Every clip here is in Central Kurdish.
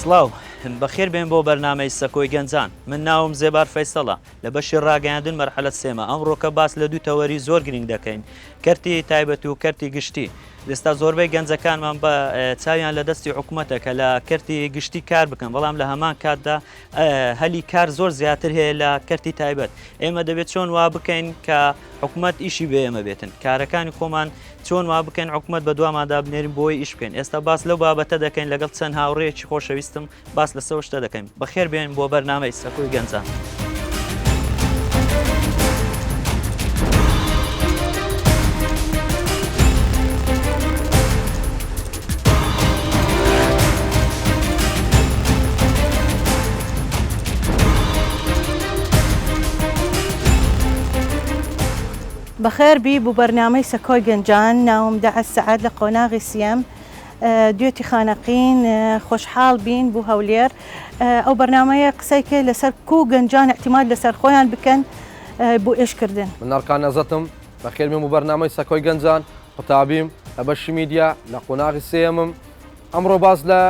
سڵاو، بەخێر بێن بۆ بەرنامەی سەکۆی گەنجان. من ناوم زێبار فەیسەڵە، لە بەشی ڕاگەیاندن مەرحەلە سێمە. ئەمڕۆکە باس لە دوو تەوەری زۆر گرنگ دەکەین، کەرتی تایبەت و کەرتی گشتی. ئێستا زۆربەی گەنجەکانمان بە چاویان لە دەستی حکومەتە کە لە کەرتی گشتی کار بکەن، بەڵام لە هەمان کاتدا هەلی کار زۆر زیاتر هەیە لە کەرتی تایبەت. ئێمە دەبێت چۆن وا بکەین کە حکومەت ئیشی بێ ئێمە بێتن، کارەکانی خۆمان چۆن وا بکەین حکومەت بە دواماندا بنێرین بۆی ئیش بکەین. ئێستا باس لەو بابەتە دەکەین لەگەڵ چەند هاوڕێیەکی خۆشەویستم باس لەسەر شتە دەکەین. بەخێر بێن بۆ بەرنامەی سەکۆی گەنجان. بەخێر بی بو بەرنامەی سەکۆی گەنجان ناوم دەعس سەعد لە قۆناغی سیەم دوێتی خانەقین خۆشحاڵ بین بو هەولێر ئەو بەرنامەیە قسەی کەی لەسەر کو گەنجان اعتماد لەسەر خۆیان بکەن بو ئێش کردن. من ئەرکان نەزەتم بەخێر بێن بۆ بەرنامەی سەکۆی گەنجان قوتابیم لە بەشی میدیا لە قۆناغی سێیەمم ئەمڕۆ باس لە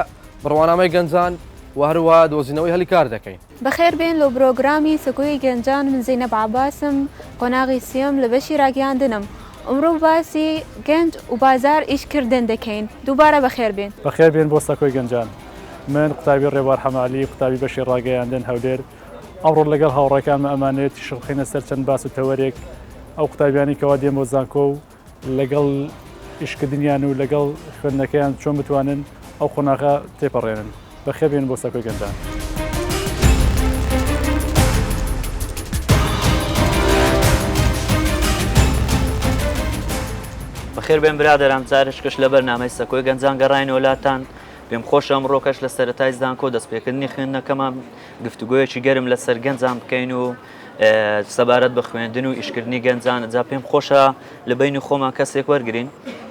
بڕوانامەی گەنجان و هەروەها دۆزینەوەی هەلی کار دەکەین. بەخێر بێن لۆ برۆگرامی سەکۆی گەنجان من زەینەب عەباسم قۆناغی سیەم لە بەشی راگەیاندنم ئمڕوو باسی گەنج و بازار ئیش کردن دەکەین دووبارە بەخێر بێن. بەخێر بێن بۆ سەکۆی گەنجان من قوتابی ڕێبوار حەمەعەلی قوتابی بەشی ڕاگەیاندن هەولێر ئەمڕۆ لەگەڵ هاوڕێکانم ئەمانەوێت تیشک بخەینە سەر چەند باس و تەوەرێک ئەو قوتابیانەی کەوا دێن بۆ زانکۆ و لەگەڵ ئیشکردنیان و لەگەڵ خوێندنەکەیان چۆن بتوانن ئەو قۆناغە تێپەڕێنن. بەخێر بێن بۆ سەکۆی گەنجان. بەخێر بێن برادەران جارشکش لە بەرنامەی سەکۆی گەنجان گەڕاینەوە لاتان پێم خۆشە ئەمڕۆکەش لە سەرەتای زانکۆ دەستپێکردنی خوێندنەکەمان گفتوگۆیەکی گەرم لەسەر گەنجان بکەین و سەبارەت بە خوێندن و ئیشکردنی گەنجان جا پێم خۆشە لە بینی خۆمان کەسێک وەرگین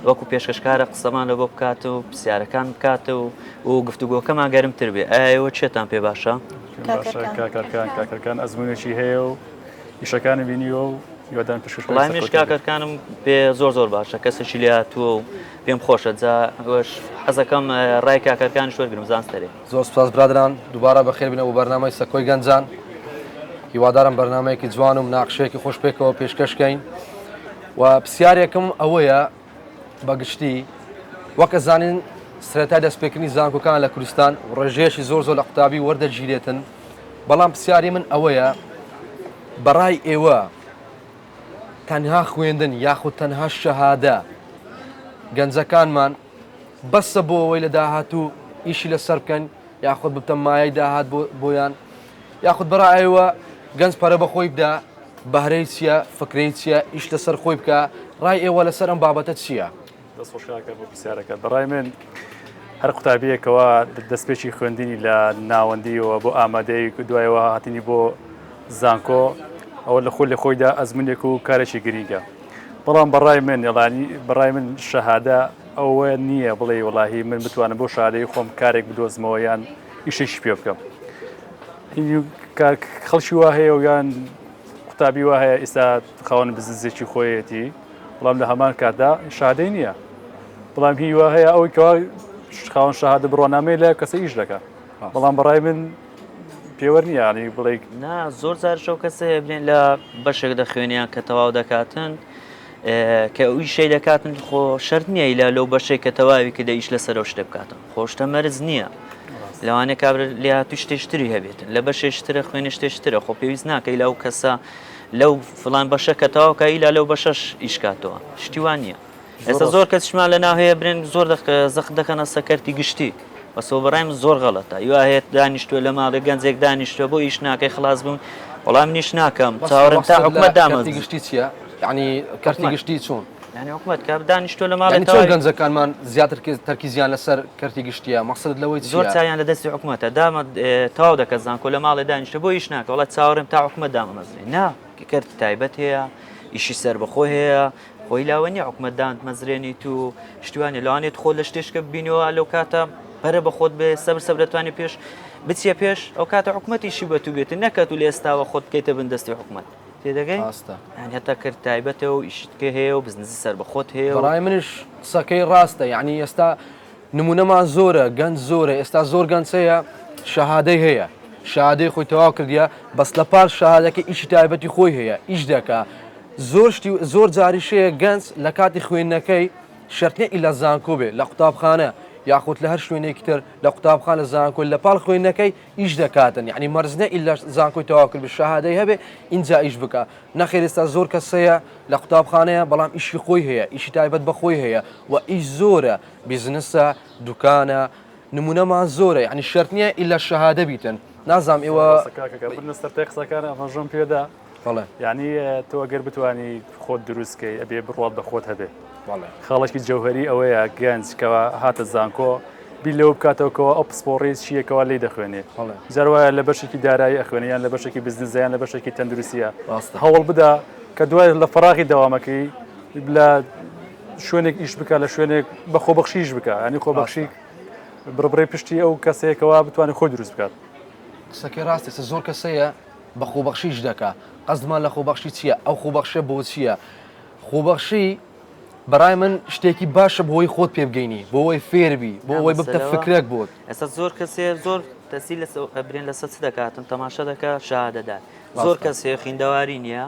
وەکو پێشکەشکارە قسەمان لە بۆ بکات و پرسیارەکان بکات و و گفتوگۆکەمان گەرمتر بێ ئەوە چێتان پێ باشە کاکەرکان کاکەرکان ئەزمونێکی هەیە و ئیشەکانی بینیوە و هیوادارم پێشکەشکاری وڵای منیش سەرکەوتوو بێت. کاکەرکانم پێ زۆر زۆر باشە کەسێکی لێهاتووە و پێم خۆشە جا ئەوەش حەزەکەم ڕای کاکەرکانیش وەرگرم زانستەرێ. زۆر سوپاس برادەران دووبارە بەخێر بینەوە بۆ بەرنامەی سەکۆی گەنجان هیوادارم بەرنامەیەکی جوان و مناقشەیەکی خۆش پێکەوە پێشکەش کەین و پرسیارێکم ئەوەیە بە گشتی وەک ئەزانین سەرەتای دەستپێکردنی زانکۆکان لە کوردستان ڕێژەیەکی زۆر زۆر لە قوتابی وەردەگیرێتن بەڵام پرسیاری من ئەوەیە بەڕای ئێوە تەنها خوێندن یاخود تەنها شەهادە گەنجەکانمان بەسە بۆ ئەوەی لە داهاتوو ئیشی لەسەر بکەن یاخود ببتە مایەی داهات بۆیان یاخود بەڕایەوە گەنج پەرە بەخۆی بدا بەهرەی چییە فکرەی چییە ئیش لەسەر خۆی بکە ڕای ئێوە لەسەر ئەم بابەتە چییە؟ دەست خۆش کاکە بۆ پرسیارەکە بەڕای من هەر قوتابیەکەوە دەستپێکی خوێندنی لە ناوەندیەوە بۆ ئامادەی دوایەوە هاتنی بۆ زانکۆ ئەوە لە خۆی لە خۆیدا ئەزمونێک و کارێکی گرنگە بەڵام بەڕای من یڵانی بەڕای من شەهادە ئەوە نییە بڵێ وڵاهی من بتوانم بۆ شادەی خۆم کارێک بدۆزمەوە یان ئیشێکی پێ بکەم خەڵکی وا هەیە و یان قوتابی وا هەیە ئیستا خاوەن بزنزێکی خۆیەتی بەڵام لە هەمان کاتدا شادەی نییە بەڵام هی وا هەیە ئەوەی کەوا خاوەن شەهادە بڕوانامەی لە کەسە ئیش دەکات بەڵام بەڕای من پێوەر نییە ینی بڵێ نا زۆر جار شەو کەسێ بلێن لە بەشێک دەخوێنیان کە تەواو دەکاتن کە ئەو ئیشەی دەکاتن خۆ شەرت نییە ئیلا لەو بەشێک کە تەواوی کردە ئیش لەسەر ئەو شتە بکاتن خۆشتە مەرج نییە لەوانەیە کابرا لێهاتوو شتێشتری هەبێتن لە بەشێشترە خوێنە شتێشترە خۆ پێویست ناکەی لەو کەسە لەو فلان بەشە کە تەواو کە ئیلا لەو بەشەش ئیش کاتەوە شتی وان نییە ئێستا زۆر کەسیشمان لە ناو هەیە برێن زۆر زەخت دەکەنە سەکەرتی گشتی بەسەوە بەڕای من زۆر غەڵەتە یوا هەیە دانیشتووە لە ماڵێ گەنجێک دانیشتووە بۆ ئیش ناکەی خلاص بوون وەڵام منیش ناکەم چاوەڕێم تا حکومەت دامەزرێ گشتی چییە؟ یعنی کەرتی گشتی چۆن؟ یعنی حکومەت کە دانیشتووە لە ماڵێ یعنی چۆن گەنجەکانمان زیاتر تەرکیزیان لەسەر کەرتی گشتیە مەقسەدت لەوەی چییە؟ زۆر چاویان لە دەستی حکومەتە دامە تەواو دەکە زانکۆ لە ماڵێ دانیشتە بۆ ئیش ناکە وەڵا چاوەڕێم تا حکومەت دامەمەزرێ نا کەرتی تایبەت هەیە ئیشی سەربەخۆ هەیە خۆی لاوە نیە حکومەت دانتمەزرێنیت و شتوانێ لەوانێت خۆ لە شتێشکە ببینەوە لەو کاتە پەرە بە خۆت بێ سەبر سەبر دەتوانێت پێش بچیە پێش ئەو کاتە حکومەتیشی بە تو بێت نەکەت و لە ئێستاوە خۆت بکەیتە بن دەستی حکومەت تێدەگەی ڕاستە یان هەتا کرد تایبەتە و ئیشتکە هەیە و بزنزی سەر بە خۆت هەیە و بەڕای منیش قسەکەی ڕاستە یعنی ئێستا. نمونەمان زۆرە گەنج زۆرە ئێستا زۆر گەنج هەیە شەهادەی هەیە شەهادەی خۆی تەواو کردیە بەس لە پاڵ شەهادەکەی ئیشی تایبەتی خۆی هەیە ئیش دەکا زۆر شتی زۆر جاریش هەیە گەنج لە کاتی خوێندنەکەی شەرت نیە ئیلا زانکۆ بێ لە قوتابخانە یاخود لە هەر شوێنێکی تر لە قوتابخانە زانکۆ لە پاڵ خوێندنەکەی ئیش دەکاتن یعنی مەرج نیە ئیلا زانکۆی تەواو کرد شەهادەی هەبێ ئینجا ئیش بکا نەخێر ئێستا زۆر کەس هەیە لە قوتابخانەیە بەڵام ئیشی خۆی هەیە ئیشی تایبەت بە خۆی هەیە و ئیش زۆرە بزنسە دوکانە نمونەمان زۆرە یعنی شەرت نییە ئیلا شەهادە بیتن نازام ئێوە بنە سەرتای قسەکان ئاماژەم پێدا بەڵێ یعنی تۆ ئەگەر بتانی خۆت دروستکەی ئەبێ بڕوات بە خۆت هەبێ خاڵێکی جەوهری ئەوەیە گەنج کەوا هاتە زانکۆ بیر لەوە بکاتەوە کەوا ئەو پسپۆڕی چییە کەوا لێی دەخوێنێ جار وایە لە بەشێکی دارایی ئەخوێنێ یان لە بەشێکی بزنزە یان لە بەشێکی تەندروستیە هەوڵ بدە کە دوای لە فەراغی دەوامەکەی لە شوێنێک ئیش بکە لە شوێنێک بە خۆبەخشیش بکە ینی خۆبەخشی بڕبڕی پشتی ئەو کەسەیەکەوە بتوانێت خۆی دروست بکات. قسەکەی ڕاستە ئێستا زۆر کەس هەیە بە خۆبەخشیش دەکا قەزدمان لە خۆبەخشی چییە ئەو خۆبەخشە بۆ چییە خۆبەخشی بەڕای من شتێکی باشە بۆ ئەوەی خۆت پێ بگەینی بۆ ئەوەی فێربی بۆ ئەوەی ببتە فکرەک بۆت. ئێستا زۆر کەس هەیە زۆر تەسی لەسەر برێن لەسەر چ دەکاتن تەماشا دەکا شەهادەدار زۆر کەس هەیە خیندەواری نییە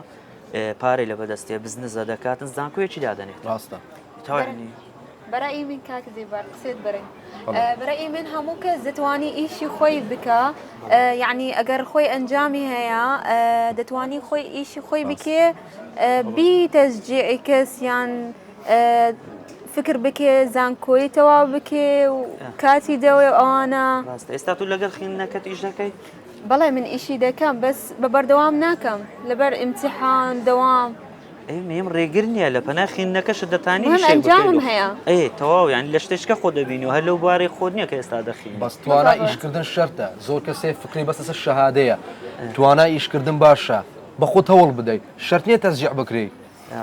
پارەی لە بەدەستێ بزنزە دەکاتن زانکۆیەکی دادەنێت ڕاستە تاوانی بەرەئی من کاک زێبار قسێت بەرەی بەرەئی من هەموو کەس دەتوانی ئیشی خۆی بکە یعنی ئەگەر خۆی ئەنجامی هەیە دەتوانی خۆی ئیشی خۆی بکێ بی تەشجیعی کەس یان فکر بکێ زانکۆی تەواو بکێ و کاتی دەوێ ئەوانە ڕاستە ئێستا تو لەگەڵ خوێندنەکەت ئیش دەکەی؟ بەڵێ من ئیشی دەکەم بەس بە بەردەوام ناکەم لەبەر ئیمتیحان دەوام. ئەی میم ڕێگر نییە لە پەنا خوێندنەکەشت دەتانی من ئیشێک ئەنجامم بکەیت هەیە. ئەی تەواو یانی لە شتێکە خۆ دەبینی و هەر لەو بوارەی خۆت نییە کە ئێستا دەخینی. بەس توانای ئیشکردن شەرتە زۆر کەسێ فکری بەس لەسەر شەهادەیە توانای ئیشکردن باشە بە خۆت هەوڵ بدەیت شەرت نییە تەشجیع بکرێی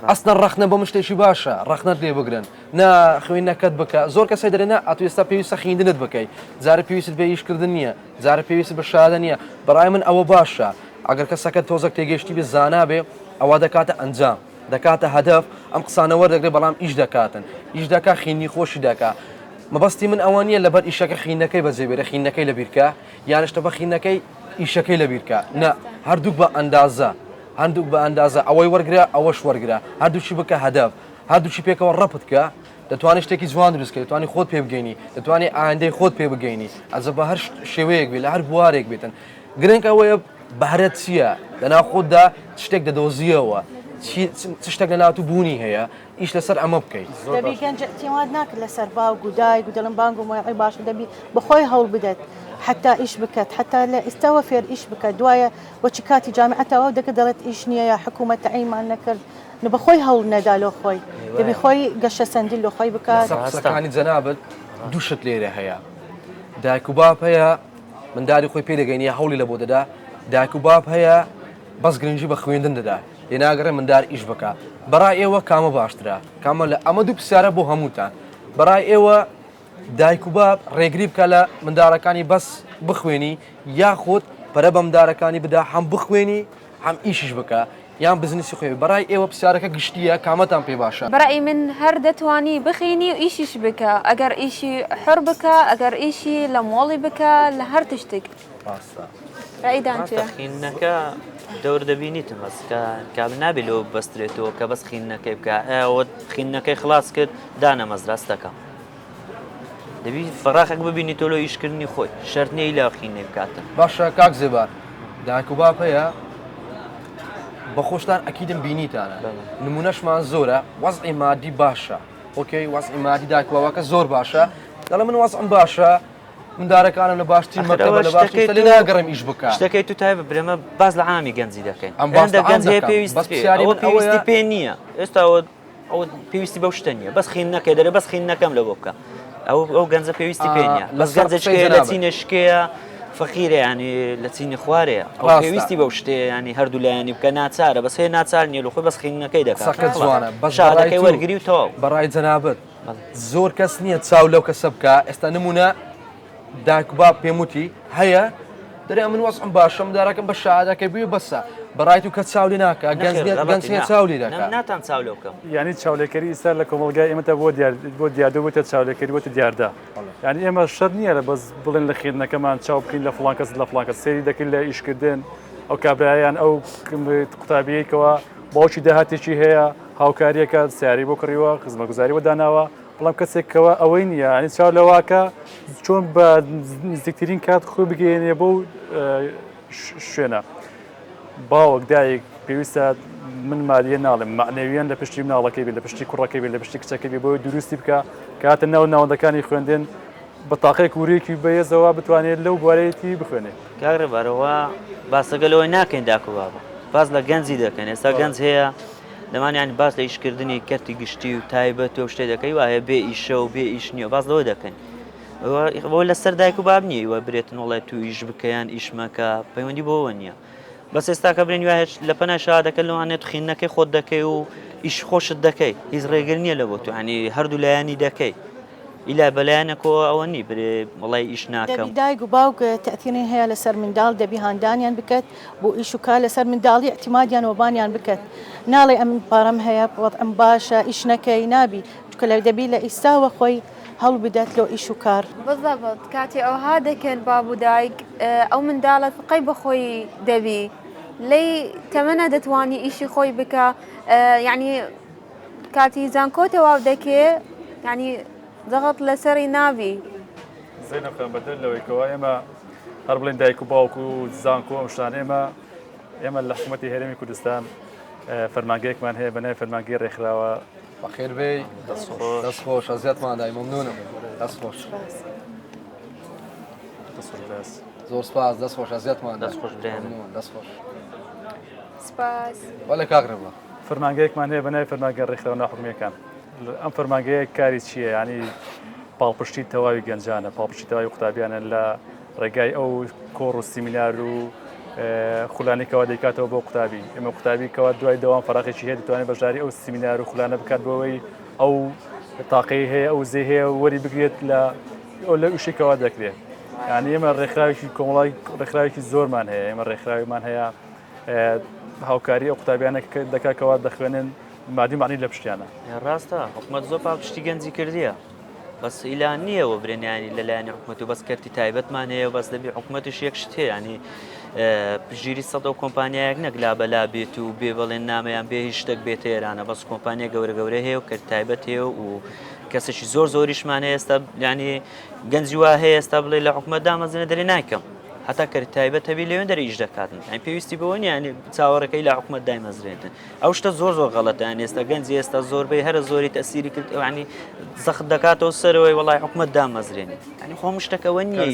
ئەسڵەن ڕەخنە بۆ من شتێکی باشە ڕەخنەت لێ بگرن نا خوێندنەکەت بکە زۆر کەسێ دەرێ نا ئەتو ئێستا پێویستە خوێندنت بکەی جارێ پێویستت بە ئیشکردن نییە جارێ پێویستت بە شەهادە نییە بەڕای من ئەوە باشە ئەگەر کەسەکە تۆزەک تێگەیشتی بێ زانا بێ ئەوە دەکاتە ئەنجام دەکاتە هەدەف ئەم قسانە وەردەگرێ بەڵام ئیش دەکاتن ئیش دەکا خینی خۆشی دەکا مەبەستی من ئەوە نییە لەبەر ئیشەکە خینەکەی بەجێ بێرە خینەکەی لەبیرکە یانشتە بە خینەکەی ئیشەکەی لەبیرکە نا هەردووک بە ئەندازە هەندووک بە ئەندازە ئەوەی وەرگرە ئەوەش وەرگرە هەردووکی بکە هەدەف هەردووکی پێکەوە ڕەپت کە دەتوانانی شتێکی جوان دروست کەی دەتوانانی خۆت پێ بگەینی دەتوانانی ئایندەی خۆت پێ بگەینی ئەجە بە هەر شێوەیەک بێ لە هەر بوارێک بێتن گرنگ ئەوەیە بەهرەت چییە لەناو خۆتدا شتێک دەدۆزیەوە چ شتێک لە ناو تو بوونی هەیە ئیش لەسەر ئەمە بکەیت. دەبی گەنج ئیعتیماد ناکرد لەسەر باوک و دایک و دەڵێن بانگ و مۆیعی باشە دەبی بەخۆی هەوڵ بدەت حتا ئیش بکات حتا لە ئیستاوە فێر ئیش بکات دوایە وەچی کاتی جامیعە تەواو دەکرد دەڵێت ئیش نییە یا حکوومەت تەعینمان نەکرد نە بەخۆی هەوڵ نەدا لۆ خۆی دەبی خۆی گەشەسەندن لۆ خۆی بکات. لەسەر قسەکانی جەنابت دوو شت لێرە هەیە دایک و باب هەیە منداری خۆی پێ دەگەینی هەوڵی لە بۆ دەدا دایک و باب هەیە بەس گرنگی بە خوێندن دەدا لێ ناگەڕێ مندار ئیش بکا بەڕای ئێوە کامە باشترە کامە لە ئەمە دوو پرسیارە بۆ هەمووتان بەڕای ئێوە دایک و باب ڕێگری بکە لە مندارەکانی بەس بخوێنی یاخود پەرە بە مندارەکانی بدا هەم بخوێنی هەم ئیشیش بکە یان بزنسی خۆی بەڕای ئێوە پرسیارەکە گشتیە کامەتان پێ باشە؟ بەڕای من هەر دەتوانی بخینی و ئیشیش بکە ئەگەر ئیشی حوڕ بکە ئەگەر ئیشی لە مۆڵی بکە لە هەر تشتێک. ڕاستە. ڕەئیدان چیە؟ خیندنەکە دەور دەبینیتن بەس کە کابل نابێت لەوە ببەسترێتەوە کە بەس خیندنەکەی بکە ئەوە خیندنەکەی خلاص کرد دانەمەزرا ستەکە دەبی فەراخێک ببینی تۆ لۆ ئیشکردنی خۆی شەرت نییە ئیلا خیندنەی بکاتن. باشە کاک زێبار دایک و باب هەیە بە خۆشتان ئەکیدم بینیتانە نمونەشمان زۆرە وەزعی مادی باشە okay وەزعی مادی دایک و باوەکە زۆر باشە دەڵێ من وەزعم باشە مندارەکانم لە باشترین ئەخر مەکتەبە ئەوە لە باشترین شتەکەی شتە لێ تو ناگەڕێم ئیش بکا شتەکەی تو تایبە برێمە باس لە عامی گەنجی دەکەین ئەم باس هێندە لە عام گەنج هەیە دەکەم پێویست بەس پێ پرسیاری ئەوە من پێویستی ئەوەیە پێ نییە ئێستا ئەوە ئەوە پێویستی بەو شتە نییە بەس خیندنەکەی دەرێ بەس خیندنەکەم لە بۆ بکە ئەو ئەو گەنجە پێویستی پێ نییە بەس لەسەر گەنجە قسەی شکەیە لە جەنابت چینە شکەیە فەقیرە ینی لە چینی خوارەیە ئەو ڕاستە پێویستی بەو شتەیە ینی هەردوو لایەنی بکە ناچارە بەس هەیە ناچار نییە لە خۆی بەس خیندنەکەی دەکات قسەکەت خلاص جوانە بەس بەڕای شەهادەکەی تو وەرگری و تەواو بەڕای جەنابت بەڵێ. زۆر کەس نییە چاو لەو کەسە بکا ئێستا نمونە دایک و باب پێم وتی هەیە دەرێ من وەزعم باشە مندارەکەم بە شەهادەکەی بوێ بەسە بەڕای تو کە چاو لێ ناکا گەنج نەخێر نییە غەڵەتی گەنج هەیە نا چاو لێ نەم دەکا ناتان چاو لێ بکەم. یانی چاولێکەری ئیستا لە کۆمەڵگای ئێمەدا بۆ دیار بۆ دیاردە بۆتە چاولێکەری بۆتە دیاردە. بەڵێ. یعنی ئێمە شەر نییە لە بەس بڵێن لە خوێندنەکەمان چاو بکەین لە فڵان کەس لە فڵان کەس سەیری دەکەین لە ئیشکردن ئەو کابرایان ئەو قوتابیەی کەوا باوکی داهاتێکی هەیە هاوکاریەکە سیاری بۆ کڕیوە خزمەگوزاری بۆ داناوە بەڵام کەسێک کەوا ئەوەی نییە ینی چاو لەواکە چۆن بە نزیکترین کات خۆی بگەێنێ بۆ شوێنە باوک دایک پێویستە من مالیە ناڵێم معنەویان لە پشتی مناڵەکەی بێت لە پشتی کوڕەکەی بێت لە پشتی کچەکەی بێت بۆی دروستی بکە کاتە ناو ناوەندەکانی خوێندن بە تاقێک ورێکی بەێزەوە بتوانێت لەو بوارەیەتی بخوێنێت. کاک ڕێبار ئەوە باسەکە لەوەی ناکەین داک و بابە باس لە گەنجی دەکەن ئێستا گەنج هەیە لەمان یانی باس لە ئیشکردنی کەرتی گشتی و تایبەت و شتێ دەکەی وایە بێ ئیشە و بێ ئیش نییە باس لەوە دەکەین ئەوە لەسەر دایک و باب نییە وە برێتن وڵێ تو ئیش بکەیان ئیش مەکە پەیوەندی بۆەوە نییە بەس ئێستا کە برێن وایە لە پەنای شادەکە لەوانێت خوێندنەکەی خۆت دەکەی و ئیش خۆشت دەکەی هیچ ڕێگر نییە لە بۆ تو ینی هەردوو لایەنی دەکەی ئیلا بەلایەنەکەوە ئەوە نی برێ وڵی ئیش ناکەم. دەبی دایک و باوک تەئثیری هەیە لەسەر منداڵ دەبی هاندانیان بکەت بۆ ئیش و کار لەسەر منداڵی ئیعتیمادیان وەبانیان بکەت ناڵێ ئەمن پارەم هەیە وەزعم باشە ئیش نەکەی نابی چونکە لە دەبی لە ئیستاوە خۆی هەوڵ بدات لۆ ئیش و کار. بالضبط کاتێ ئەوها دەکەن باب و دایک ئەو منداڵە ثقەی بەخۆی دەبی لەی تەمەنە دەتوانی ئیشی خۆی بکە یعنی کاتی زانکۆ تەواو دەکێ یعنی زەغت لەسەری نابی. زەینەب خان بەدەر لەوەی کەوا ئێمە هەر بڵێن دایک و باوک و زانکۆ ئەم شتانە ئێمە ئێمە لە حکوومەتی هەرێمی کوردستان فەرمانگەیەکمان هەیە بە ناوی فەرمانگەی ڕێکخراوە بەخێر بێی دەست خۆش ئەزیەتمان دای مەمنونم دەست خۆش زۆر سپاس دەست خۆش ئەزیەتمان دەست خۆش برێن دەست خۆش سپاس وەلێ کاک ڕێبا فەرمانگەیەکمان هەیە بە ناوی فەرمانگە ڕێکخراوە ناحکومییەکان ئەم فەرمانگەیە کاری چییە ینی پاڵپشتی تەواوی گەنجانە پاڵپشتی تەواوی قوتابیانە لە ڕێگای ئەو کۆڕ و سیمینار و خولانی کەوا دەیکاتەوە بۆ قوتابی ئێمە قوتابی کەوا دوای دەوام فراغێکی هەیە دەتوانێت بەشداری ئەو سیمینار و خولانە بکات بۆەوەی ئەو تاقی هەیە ئەو زێ هەیە وەری بگرێت لە ئەو لە ئوشێکەوە دەکرێت یعنی ئێمە ڕێکخراوێکی کۆمەڵی ڕێکخراوێکی زۆرمان هەیە ئێمە ڕێکخراویمان هەیە هاوکاری ئەو قوتابیانە دەکات کەوا دەخوێنن مادی معنی لە پشتیانە. ڕاستە حکومەت زۆر پاڵپشتی گەنجی کردیە بەس ئیلا نییە وە برێنیانی لەلایەنی حکومەت و بەس کەرتی تایبەتمان هەیە بەس دەبی حکومەتش یەک شت هەیە ینی پژیری سەد و کۆمپانیایەک نەک لا بەلا بێت و بێ بەڵێن نامەیان بێ هیچ شتێک بێتە ئێرانە بەس کۆمپانیا گەورە گەورە هەیە و کەرتی تایبەت هەیە و کەسێکی زۆر زۆریشمان هەیە ئێستا ینی گەنجی وا هەیە ئێستا بڵێ لە حکومەت دامەزرێنە دەرێ نایکەم هەتا کەرتی تایبەت هەبی لەوێن دەرێ ئیش دەکاتن یانی پێویستی بەوە نییە یانی چاوەڕێکەی لە حکومەت دایمەزرێنن ئەو شتە زۆر زۆر غەڵەتە یانی ئێستا گەنجی ئێستا زۆربەی هەرە زۆری تەسیری کرد ینی زەخت دەکاتەوە سەرەوەی وەڵای حکومەت دامەزرێنێت ینی خۆم شتەکەەوە نییە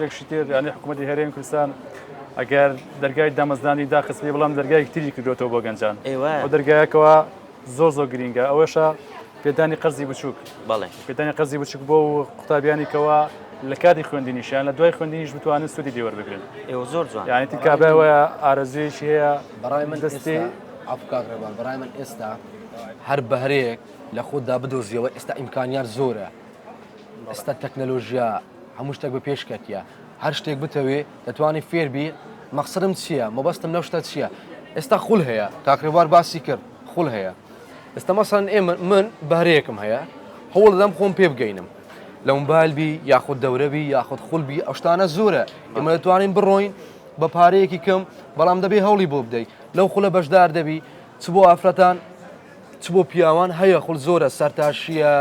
یەک شتی تر ینی حکومەتی هەرێم کوردستان ئەگەر دەرگای دامەزرانی داخستبێ بەڵام دەرگایەکی تری کردوێتەوە بۆ گەنجان ئەو دەرگایەکەوە زۆر زۆر گرینگە ئەوەشە پێدانی قەرزی بچووک بەڵێ پێدانی قەرزی بچوک بۆ قوتابیانی کەوا لە کاتی خوێندنیشیان لە دوای خوێندنیش بتوانن سوودی لێ وەربگرن ئێوە زۆر جوان یعنی تی کابرای وایە ئارەزوویەکی هەیە بەڕای من دەستی عەفو کاک ڕێبوار بەڕای من ئێستا هەر بەهرەیەک لە خۆتدا بدۆزیەوە ئێستا ئیمکانیات زۆرە ئێستا تەکنەلۆژیا هەموو شتێک بە پێش کەتیە هەر شتێک بتەوێ دەتوانی فێربی مەقسەدم چییە مەبەستم لەو شتە چییە ئێستا خول هەیە کاک ڕێبوار باسی کرد خول هەیە ئێستا مەسەن ئێمە من بەهرەیەکم هەیە هەوڵ دەدەم خۆم پێ بگەینم لە موبایل بی یاخود دەورە بی یاخود خول بی ئەو شتانە زۆرە ئێمە دەتوانین بڕۆین بە پارەیەکی کەم بەڵام دەبێ هەوڵی بۆ بدەیت لەو خولە بەشدار دەبی چ بۆ ئافرەتان چ بۆ پیاوان هەیە خول زۆرە سەرتاشیە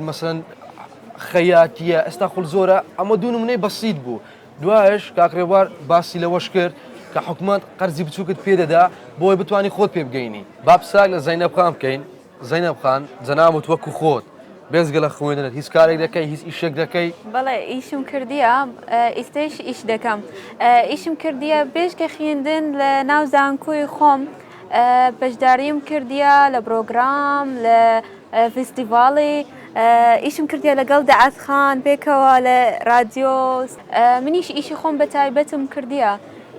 مەسەن خەیاتیە ئێستا خول زۆرە ئەمە دوو نمونەی بەسیت بوو دوایش کاک ڕێبوار باسی لەوەش کرد کە حکومەت قەرزی بچووکت پێ دەدا بۆی بتانی خۆت پێ بگەینی. با پرسیارێک لە زەینەب خان بکەین، زەینەب خان جەنابت وەکو خۆت بێجگە لە خوێندنت هیچ کارێک دەکەی هیچ ئیشێک دەکەی؟ بەڵێ ئیشم کردیە ئیستەیش ئیش دەکەم ئیشم کردیە بێجگە خوێندن لە ناو زانکۆی خۆم بەشداریم کردیە لە پرۆگرام لە فیستیڤاڵی ئیشم کردیە لەگەڵ دەعەت خان پێکەوە لە رادیۆ منیش ئیشی خۆم بە تایبەتم کردیە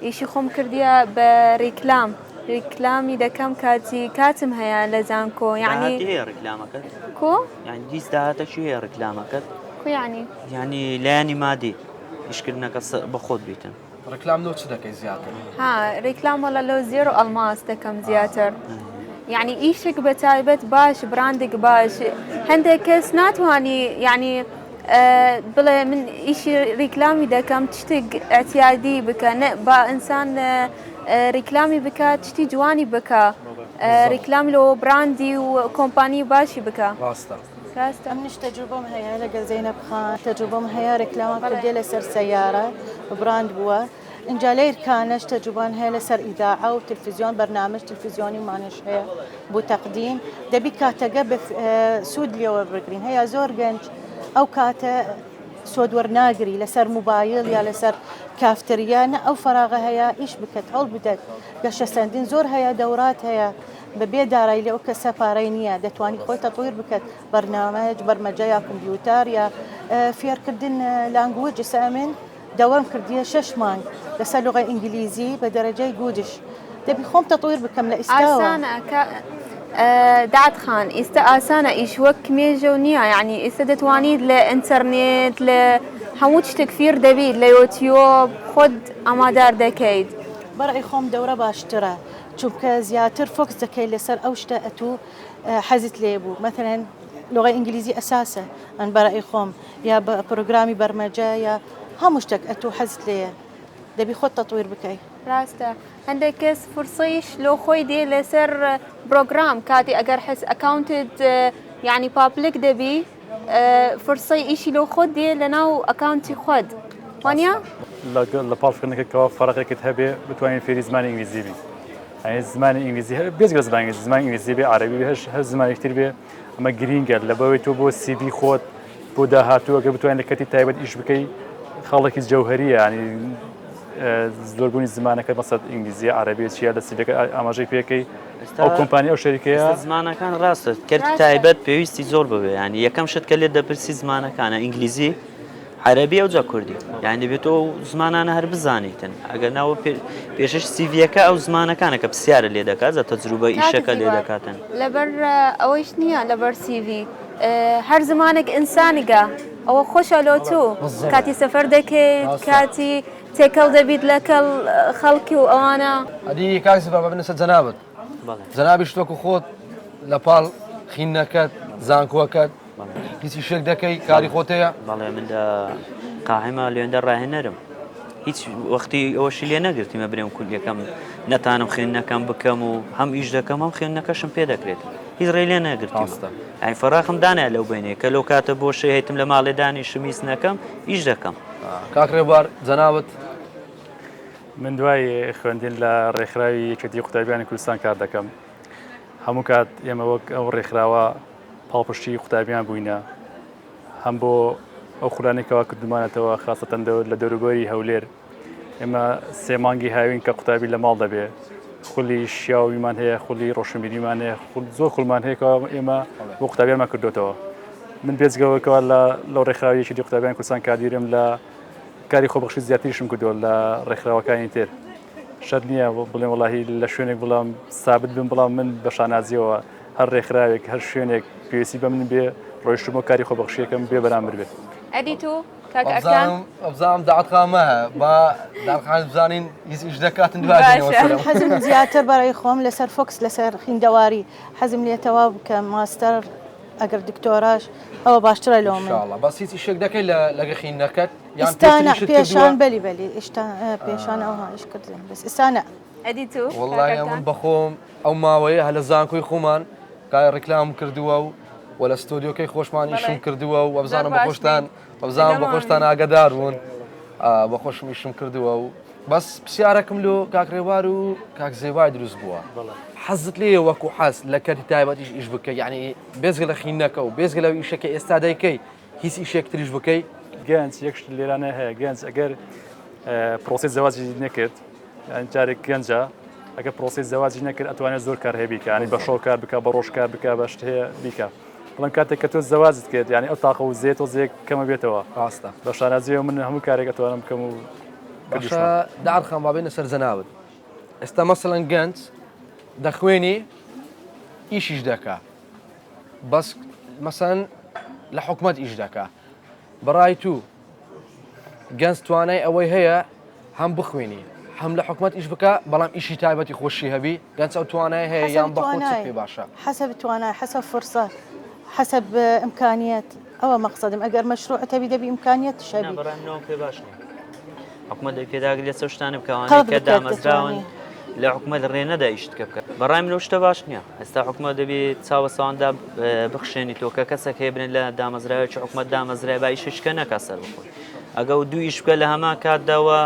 ئیشی خۆم کردیە بە ریکلام ریکلامی دەکەم کاتی کاتم هەیە لە زانکۆ یعنی هەیە ریکلامەکەت کو یعنی هیچ داهاتەکی هەیە ریکلامەکەت کو یعنی یعنی لایەنی مادی ئیشکردنەکە بە خۆت بیتن ڕیکلام لۆ چ دەکەی زیاتر؟ ها ڕیکلام وەڵا لۆ زێر و ئەڵماس دەکەم زیاتر یعنی ئیشک بە تایبەت باش براندێک باش هەندێک کەس ناتوانانی یعنی بڵێ من ئیشی ریکلامی دەکەم شتێک ئەتیادی بکە نە با ئینسان ریکلامی بکە شتی جوانی بکە ریکلام لۆ براندی و کۆمپانی باشی بکە ڕاستە ڕاستە منیش تەجروبەم هەیە لەگەل زەینەب خان تەجروبەم هەیە رێکلامان کردیە لەسەر سەیارە براند بووە ئینجا لەیرکانەش تەجروبان هەیە لەسەر ئیداعە و تلفزیۆن بەرنامج تلفزیۆنی مانش هەیە بۆ تەقدیم دەبی کاتەگە سوود لێ وەربگرین هەیە زۆر گەنج ئەو کاتە سۆد وەرناگری لەسەر موبایل یا لەسەر کافتریا نە ئەو فەراغە هەیە ئیش بکەت هەوڵ بدەت گەشەسەندن زۆر هەیە دەورات هەیە بە بێ دارایی لەو کەسە پارەی نییە دەتوانی خۆی تەتویر بکەت بەرنامەج بەرمەجە یا کۆمپیوتەر یا فێرکردن language ئێستا من دەوام کردیە شەش مانگ لەسەر لغەی ئینگلیزی بە دەرەجەی گودش دەبی خۆم تەتویر بکەم لە ئیستاوە. ئاسانە کە داد خان ئیستا ئاسانە ئیش وەک مێژە و نییە یعنی ئیستا دەتوانیت لە ئینتەرنێت لە هەموو شتێک فیر دەبیت لە یۆتیۆب خۆت ئامادار دەکەیت. بەڕەئی خۆم دەورە باشترە چونکە زیاتر focus دەکەی لەسەر ئەو شتە ئەتوو حەزت لێ بوو مەثەلەن لغەی ئینگلیزی ئەساسە من بەڕەئی خۆم یا بە پرۆگرامی بەرمەجە یا هەموو شتێک ئەتوو حەزت لێیە دەبی خۆت تەتویر بکەی. ڕاستە هەندێک کەس فرسەیش لۆ خۆی دێ لەسەر پرۆگرام کاتی ئەگەر حس account ت یعنی public دەبی فرسەی ئیشی لۆ خۆت دێ لەناو account ی خۆت وانە؟ لە پاڵ خوێندنەکە کەوا فەرقێکت هەبێ بتوانین فێری زمانی ئینگلیزی بی یعنی زمانی ئینگلیزی هەر بێجگە زمانی ئینگلیزی زمانی ئینگلیزی بێ عەرەبی بێ هەر زمانێک تر بێ ئەمە گرینگە لەبەوەی تۆ بۆ CV خۆت بۆ داهاتوو ئەگەر بتوانین لە کەرتی تایبەت ئیش بکەی خاڵێکی جەوهریە ینی زۆربوونی زمانەکە مەسەد ئینگلیزی عەربی چیە لە CV ەکە ئاماژەی پێکەی ئەو کۆمپانی ئەو شەریکەیە زمانەکان ڕاستە کەرتی تایبەت پێویستی زۆر ببێ ینی یەکەم شت کە لێت دەپرسی زمانەکانە ئینگلیزی عەرەبی ئەوجا کوردی یانی دەبێت تۆ ئەو زمانانە هەر بزانیتن ئەگەر ناوە پێشش CV یەکە ئەو زمانەکانە کە پرسیارە لێ دەکات جا تەجروبە ئیشەکە لێ دەکاتن. لەبەر ئەوەیش نییە لەبەر CV هەر زمانێک ئینسانیگە ئەوە خۆشە لۆ تو کاتی سەفەر دەکەیت کاتی تێکەڵ دەبیت لەکەڵ خەڵکی و ئەوانە. ئەدی کاک زیبا با بێنە سەر جەنابت جەنابیشت وەکو خۆت لەپاڵ خینەکەت زانکۆکەت هیچ ئیشێک دەکەی کاری خۆت هەیە؟ بەڵێ من لە قاعمە لێندە ڕاهێنەرم هیچ وەختی ئەوەشی لێ نەگرتیمە برێم کوردیەکەم نەتانم خوێندنەکەم بکەم و هەم ئیش دەکەم هەم خوێندنەکەشم پێ دەکرێت هیچ ڕێ لێ نەگرتیمە ئەی فەراخم دانای لەو بینێ کە لەو کاتە بۆ شەیتم لە ماڵێ دانیشم هیچ نەکەم ئیش دەکەم. کاک ڕێبوار جەنابت؟ من دوای خوێندن لە ڕێکخراوی یەکێتی قوتابیانی کوردستان کار دەکەم هەموو کات ئێمە وەک ئەو ڕێکخراوە پاڵپشتی قوتابیان بووینە هەم بۆ ئەو خولانەی کەوا کردومانەتەوە خاستەن لە دەوروبەری هەولێر ئێمە سێ مانگی هاوین کە قوتابی لە ماڵ دەبێ خولی شیاویمان هەیە خولی ڕۆشنبیریمان هەیە خول زۆر خولمان هەیە کە ئێمە بۆ قوتابیانمان کردوتەوە من بێجگەوەکەوە لە لەو ڕێکخراویەکی دی قوتابیان کوردستان کادیرم لە کاری خۆبەخشی زیاتریشم کردووە لە ڕێکخراوەکانی تر شەرت نییە بڵێم وەڵاهی لە شوێنێک بڵام سابت بم بڵام من بە شانازیەوە هەر ڕێکخراوێک هەر شوێنێک پێویستی بە من بێ ڕۆیشتمەوە کاری خۆبەخشیەکەم بێ بەرامبەر بێت. ئەدی تو کاک ئەرکان؟ وابزانم داعت خان مەهە با داعت خان بزانین هیچ ئیش دەکاتن دوای دێنەوە باشە. سەرم. حەزم زیاتر بەڕای خۆم لەسەر focus لەسەر خویندەواری حەزم لێ تەواو بکەم ماستەر ئەگەر دکتۆراش ئەوە باشترە لۆ من. ئینشاڵڵا بەس هیچ ئیشێک دەکەی لە لەگە خیندنەکەت یان ئیستا پێشتر نا ئیشت پێشان کردووە؟ بەلی بەلی ئیشتا پێشان ئەوها ئیش کردن بەس ئیستا نا. ئەدی تو کاک وەڵڵاهی ئەرکان؟ من بەخۆم ئەو ماوەیە هە لە زانکۆی خۆمان کای ڕیکلامم کردووە و وە لە ستۆدیۆکەی خۆشمان ئیشم کردووە و وەبزانم بە خۆشتان وەبزانم بە خۆشتان ئاگدار بوون بە خۆشم ئیشم کردووە و بەس پرسیارەکەم لۆ کاک ڕێوار و کاک زێوای دروست بووە حەزت لێ وەکو حەز لە کەرتی تایبەتیش ئیش بکە یعنی بێزگە لە خینەکە و بێزگە لەو ئیشەکە ئێستا دەیکەی هیچ ئیشێک تریش بکەی گەنج یەک شت لێرانە هەیە گەنج ئەگەر پرۆسی زەواجی نەکرد جارێک گەنجە ئەگەر پرۆسی زەواجی نەکرد ئەتوانێت زۆر کار هەیە بیکە ینی بە شەو کار بکە بە ڕۆژ کار بکە بە شت هەیە بیکە بەڵام کاتێک کە تۆ زەواجت کرد یعنی ئەو تاقە و زێ تۆزێک کەمە بێتەوە ڕاستە بە شانازیەوە من هەموو کارێک ئەتوانم بکەم و باشە دارخان با بێنە سەر جەنابت ئێستا مەسەلەن گەنج دەخوێنی ئیشیش دەکا بەس مەسەن لە حکومەت ئیش دەکا بەڕای تو گەنج توانای ئەوەی هەیە هەم بخوێنی هەم لە حکومەت ئیش بکە بەڵام ئیشی تایبەتی خۆشی هەبی گەنج ئەو توانای هەیە یان بەخۆ چ پێ باشە حەسەب توانای حەسەب فرسە. حەسەب ئیمکانیەت ئەوە مەقسەدم ئەگەر مەشروعت هەبی دەبی ئیمکانیەتش نا هەبی. بەڕای منەوە پێ باش نییە حکومەت دەبی پێداگری لەسەر شتانە بکا ئەوانەی قەرز کە بکات دامەزراون دەتوانێ. لە حکومەت ڕێ نەدا ئیشت کە بکات بەڕای من ئەو شتە باش نییە ئێستا حکومەت دەبی چاو بە ساواندا بخشێنیتەوە کە کەسێک هەیە بنێت لە دامەزراوێکی حکومەت دامەزرای با ئیشێکی نەکا سەر بخۆی ئەگە و دوو ئیش بکە لە هەمان کاتداوە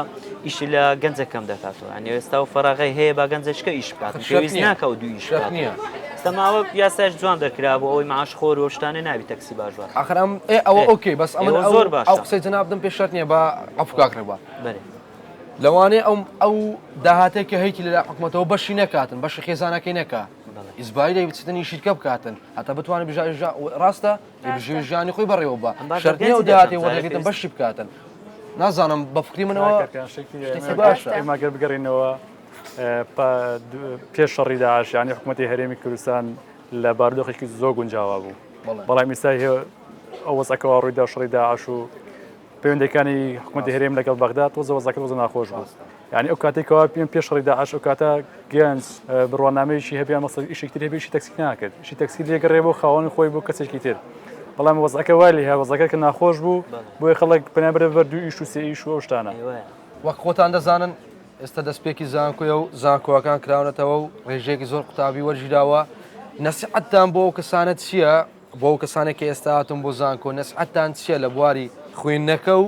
ئیشی لە گەنجە کەم دەکاتەوە یعنی ئێستا و فەراغی هەیە با گەنجێکە ئیش بکات پێویست ناکە و دوو ئیش بکات نییە ئێستا ماوە یاساش جوان دەرکرا بۆ ئەوەی معاش خۆر و شتانە نابی تەکسی باش بات ئاخر ئەم ئێ ئەوە ئۆکەی بەس ئەمن ئێوە زۆر باشە ئەو قسەی جەنابتم پێ شەرت نییە بە عەفو کاک ڕێبوار بەرێ لەوانەیە ئەو ئەو داهاتێک کە هەیتی لە حکومەتەوە بەشی نەکاتن بەشی خێزانەکەی نەکا ئیزبایی دەی بچتن ئیشیرکە بکاتن هەتا بتوانێت بژا ڕاستە بژێوی ژیانی خۆی بەڕێوە بە شەرت نییە ئەو داهاتەی وەردەگرتن بەشی بکاتن نازانم بە فکری منەوە شتێکی باشە. ئێمە گەر بگەڕێینەوە پێش شەڕی داعش یانی حکوومەتی هەرێمی کوردستان لە بارودۆخێکی زۆر گونجاوا بوو بەڵام ئیستا ئەو وەزعەکەەوە ڕوویدا شەڕی داعش و پەیوەندەکانی حکوومەتی هەرێم لەگەڵ بەغدا تۆزە وەزعەکە تۆزە ناخۆش بوو یعنی ئەو کاتێک کەوا پێم پێش شەڕی داعش ئەو کاتە گەنج بڕوانامەیەکی هەبیان مەسەل ئیشێکی تر هەبێ ئیشی تەکسی ناکرد ئیشی تەکسی لێگەڕێ بۆ خاوەنی خۆی بۆ کەسێکی تر بەڵام وەزعەکە وای لێ هات وەزعەکە کە ناخۆش بوو بۆیە خەڵک پەنا بردە بەر دوو ئیش و سێ ئیش و ئەو شتانە. وەک خۆتان دەزانن ئێستا دەستپێکی زانکۆیە و زانکۆەکان کراونەتەوە و ڕێژەیەکی زۆر قوتابی وەرگیراوە نەسیحەتتان بۆ ئەو کەسانە چییە بۆ ئەو کەسانێک کە ئێستا هاتون بۆ زانکۆ نەسیحەتتان چییە لە بواری خوێندنەکە و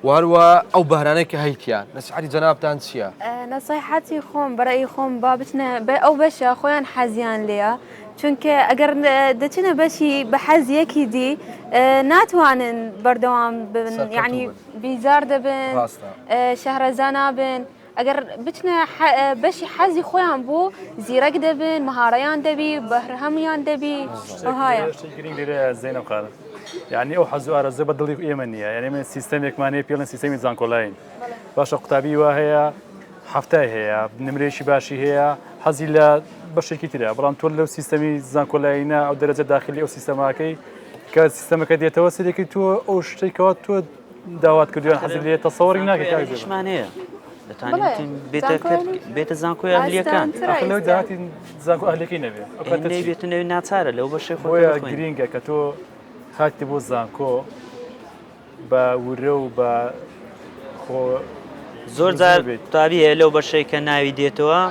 و هەروە ئەو بەهرانەی کە هەیتیان نەسیحەتی جەنابتان چییە؟ نەسیحەتی خۆم بەڕێی خۆم با بچنە بە ئەو بەشە خۆیان حەزیان لێیە چونکە ئەگەر دەچنە بەشی بە حەز یەکی دی ناتوانن بەردەوام بن یعنی بیزار دەبن شەهرەزا نابن ئەگەر بچنە بەشی حەزی خۆیان بوو زیرەک دەبن مەهارەیان دەبی بەهرهەمیان دەبی ئەوهایە. شتێکی گرنگ لێرە زەینەب خانم یعنی ئەو حەز و ئارەزوە بە دڵی ئێمە نییە یعنی من سیستەمێکمان هەیە پێڵێن سیستەمی زانکۆلاین باشە قوتابی وا هەیە حەفتای هەیە نمرێکی باشی هەیە حەزی لە بەشێکی ترە بەڵام تۆ لەو سیستەمی زانکۆلاینە ئەو دەرەجە داخلی ئەو سیستەماکەی کە سیستەمەکە دێتەوە سەرێکی تۆ ئەو شتێکەوە تۆ داوات کردویان حەزی لێ تەسەوەری ناکەی کاک زێبا. ئیشمان هەیە دەتوانین بێتە بێتە زانکۆی ئەهلیەکان ئاخر لەو داهاتی زانکۆ ئەهلیەکەی نەبێ ئەو کاتە چی؟ بێتە نەوێ ناچارە لەو بەشەی خۆت بۆیە بخوێنی. گرینگە کە تۆ هاتی بۆ زانکۆ بە ورە و بە خۆ زۆر جار قوتابی هەیە لەو بەشەی کە ناوی دێتەوە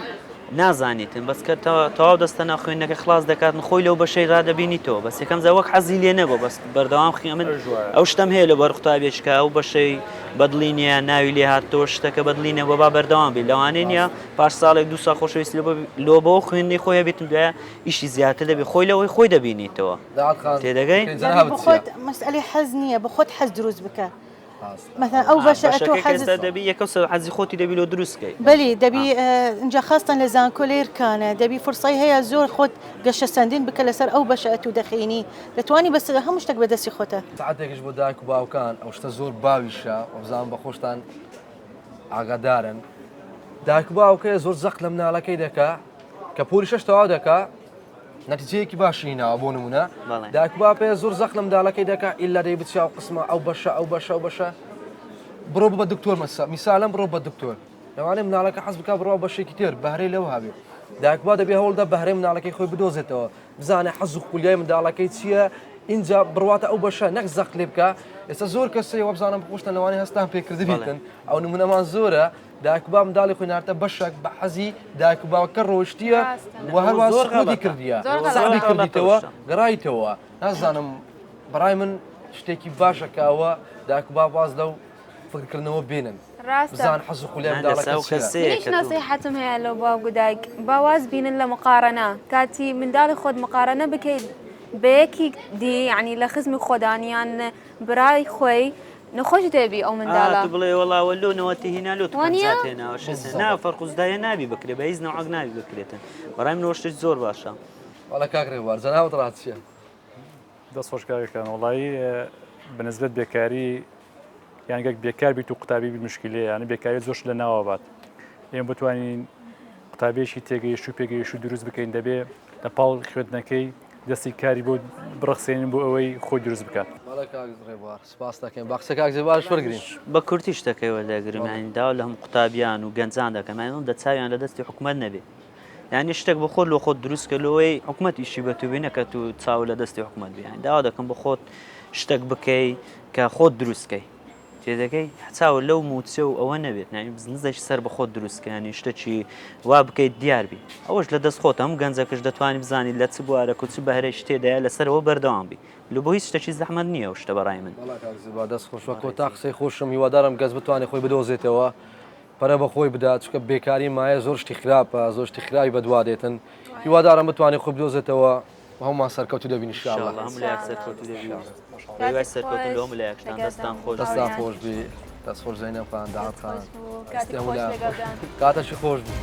نازانیتن بەس کە تەواو دەستە ناو خوێندنەکە خلاص دەکاتن خۆی لەو بەشەی ڕادەبینیتەوە بەس یەکەم جار وەک حەزی لێ نەبوو بەس بەردەوام خی من ئەو شتم هەیە لە بەر قوتابیەکی کە ئەو بەشەی بەدڵی نییە ناوی لێ هاتەوە شتەکە بەدڵی نەبوو با بەردەوام بی لەوانەیە نییە پاش ساڵێک دوو ساڵ خۆشەویستی لۆ بۆ خوێندنی خۆی هەبێتن دوایە ئیشی زیاتر دەبێت خۆی لەوەی خۆی دەبینیتەوە تێدەگەی؟ بخۆت مەسئلەی حەز نییە بخۆت حەز دروست بکە مەثلا ئەو بەشە ئەتۆ حەزت دەبی یەکەم سەر حەزی خۆتی دەبی لۆ دروست کەی بەلی دەبی ئینجا خاستەن لە زانکۆ لێرکانە دەبی فرسەی هەیە زۆر خۆت گەشەسەندن بکە لەسەر ئەو بەشە ئەتوو دەخینی دەتوانی بەس هەموو شتێک بەدەستی خۆتە. سەعاتێکیش بۆ دایک و باوکان ئەو شتە زۆر باویشە وەبزانم بە خۆشتان ئاگادارن دایک و باوکەیە زۆر زەق لە مناڵەکەی دەکا کە پۆلی شەش تەواو دەکا نەتیجەیەکی باشی هیناوە بۆ نمونە دایک و باپێ زۆر زەق لە منداڵەکەی دەکا ئیلا دەی بچیا و قسمە ئەو بەشە ئەو بەشە ئەو بەشە بڕۆ بە دکتۆر مەسە میسالم بڕۆ بە دکتۆر لەوانەیە مناڵەکە حەز بکا بڕوا بەشێکی تر بەهرەی لەو هەبێ دایک با دەبێ هەوڵدا بەهرەی مناڵەکەی خۆی بدۆزێتەوە بزانێ حەز و خولیای منداڵەکەی چییە اینجا بڕواتە ئەو بەشە نەک زەق لێ بکە ئێستا زۆر کەسێ وەبزانم خۆشتان لەوانەیە هەستان پێکردبیتن ئەو نمونەمان زۆرە دایک و باب منداڵی خۆی ناردە بەشەک بە حەزی دایک و باوکە ڕۆشتیە و هەروە زۆر زۆر غەڵەتە. کردیە زۆر غەڵەتە. سەعبی زۆر غەڵەتە کردیتەوە شتە. گەڕایتەوە نازانم بەڕای من شتێکی باشە کە ئەوە دایک و باب واز لەو فکرکردنەوە بێنن ڕاستە. بزان حەز و خولیای نا، منداڵەکە دەسا و چییە. کەسەیە منیش کە تۆ نەسیحەتم هەیە لۆ باوک و دایک با واز بینن لە مقارەنە کاتی منداڵی خۆت مقارەنە بکەیت بە یەکی دی یعنی لە خزمی خۆدان یان برای خۆی نەخۆش دەبی ئەو منداڵە. ئا تو بڵێ وەڵا وە لۆ نەوەتی هینا لۆ تو وانیە؟ پەنجات هێناوە شەست هێنا نا فەرق و زدایە نابی بکرێ بە هیچ نەوعەک نابی بکرێتن بەڕای من شتێکی زۆر باشە. وەڵا کاک ڕێبوار جەنابت ڕات چیە؟ دەست خۆش کاکەکان وەڵایی بە نسبەت بێکاری یان گەک بێکار بیت و قوتابی بی مشکلەیە یانی بێکاری زۆر شت لە ناوە بات ئێمە بتوانین قوتابیەکی تێگەیشت و پێگەیشت و دروست بکەین دەبێ لە پاڵ خوێندنەکەی دەستی کاری بۆ بڕەخسێنین بۆ ئەوەی خۆی دروست بکات. بەڵێ کاک ڕێبوار سپاست دەکەین با قسەی کاک زێباریش وەرگرین. بە کورتی شتەکەی وەردەگرم یانی داوا لە هەموو قوتابیان و گەنجان دەکەم یانی ئەوەندە چاویان لە دەستی حکومەت نەبێ. یانی شتێک بۆ خۆت لۆ خۆت دروست کە لۆی حکومەت ئیشی بە تو بی نەکە تو چاو لە دەستی حکومەت بی یانی داوا دەکەم بۆ خۆت شتێک بکەی کە خۆت دروست کەی تێدەگەی چاو لەو موچە و ئەوە نەبێت ناوی بزنزێکی سەر بە خۆت دروست کە ینی شتێکی وا بکەیت دیار بی ئەوەش لە دەست خۆت هەموو گەنجەکەش دەتوانی بزانیت لە چ بوارەک و چ بەهرەی شتێدایە لەسەرەوە بەردەوام بی لە بۆ هیچ شتێکی زەحمەت نییە ئەو شتە بەڕای من. وەڵا کاک زیبا دەست خۆش وە کۆتا قسەی خۆشم هیوادارم گەس بتوانێت خۆی بدۆزێتەوە پەرە بە خۆی بدات چونکە بێکاری مایە زۆر شتی خراپە زۆر شتی خراپی بەدوا دێتن هیوادارم بتوانێت خۆی بدۆزێتەوە و هەموومان سەرکەوتوو دەبین ان شاء الله. ان شاء الله هەموو لایەک سەرکەوتوو دەبین بەهیوای سەرکەوتن لە هەموو لایەکتان دەستان خۆش دەستان خۆش بی دەست خۆش زەینەب خان داهات خان کاتەشی خۆش بوو.